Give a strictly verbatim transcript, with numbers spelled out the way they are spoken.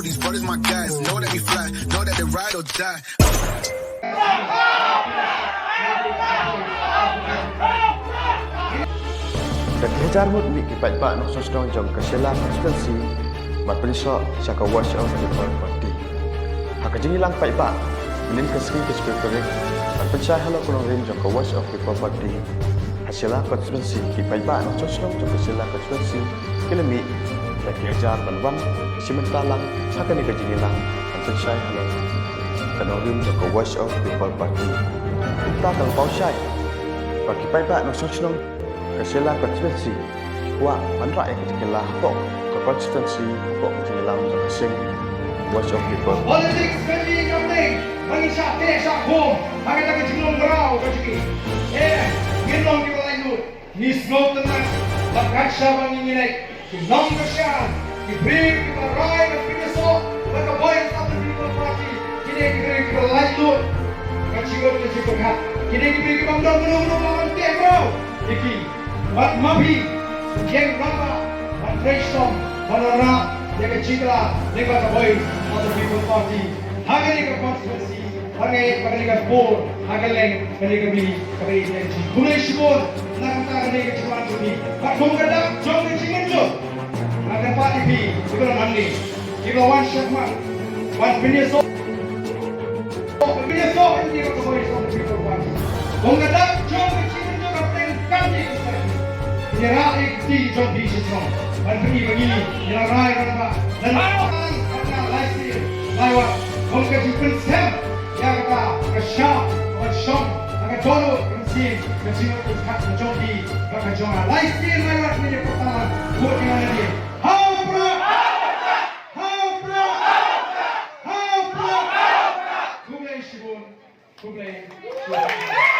These brothers my guys, know that we fly, know that they ride or die. Da ki hajar ngut mih ki paidbah nongshong shnong jong ka Shella constituency ban pynshoh sha ka Voice of People Party. Ha ka jingïalang paidbah, mynnin ka sngi ka shiphew tarik, ban pynshai halor ka nongrim jong ka Voice of People Party ha Shella constituency, ki paidbah nongshong shnong jong ka Shella constituency ki la mih da ki hajar ban wan shim bynta lang ha kane ka jingïalang ban pynshai halor ka nongrim jong ka Voice of People Party. Kumta ka la paw shai ba ki paidbah nongshong shnong ka Shella constituency ki kwah ban rah ïa ka jingkylla hapoh ka constituency, hapoh ka jingïalang jong ka seng Voice of People. Politics ka jingïalang, ba ngin shah teh shah khum ha kata ka jinglong mraw ka jong ngi. Eh, ngin long kiba laitluid. Ngi sngewtynnat ba kat shaba ngi ngin leit, ki nongkyrshan, ki briew kiba rai ban pynïasoh bad ka Voice of the People Party, ki dei ki briew kiba laitluid. Ka jingmut ka jingpyrkhat, ki dei ki briew kiba ym don kano kano ba ban teh mraw ïa ki. Bad ma phi, ïeng rangbah ban trei shitom, ban wanrah ïa ka jingkylla lyngba ka Voice of the People Party ha kane ka constituency. Hangne ha kane ka por, ha ka leng, kane ka mi, kane ka energy. Khublei shibun na ka bynta kane ka jingwan jong phi. Bad kum ka dak jong ka jingmynjur, nga kyrpad ïa phi kiba don hangne, kiba wan shakhmat ban pynïasoh, ban pynïasoh ïa ka Voice of the People Party. Kum ka dak jong ka jingmynjur, ka pyrthei kan ïa ka. Ngi rah ïa ka kti jong phi shisnong ban pyni ba ngi, ngi la rai rangbah, lane ka lai sien lai wat, kum ka jingpynshem ïa kata ka shap ban shong ha ka dohnud ka mynsiem, ka jingmut ka jingpyrkhat ka jong phi bad ka jong nga. Lai sien lai wat ngin ïa pyrta lang, vote ïa nga nadien. Ha u Prah! Ha u Prah! Ha u Prah! Khublei shibun. Khublei shibun.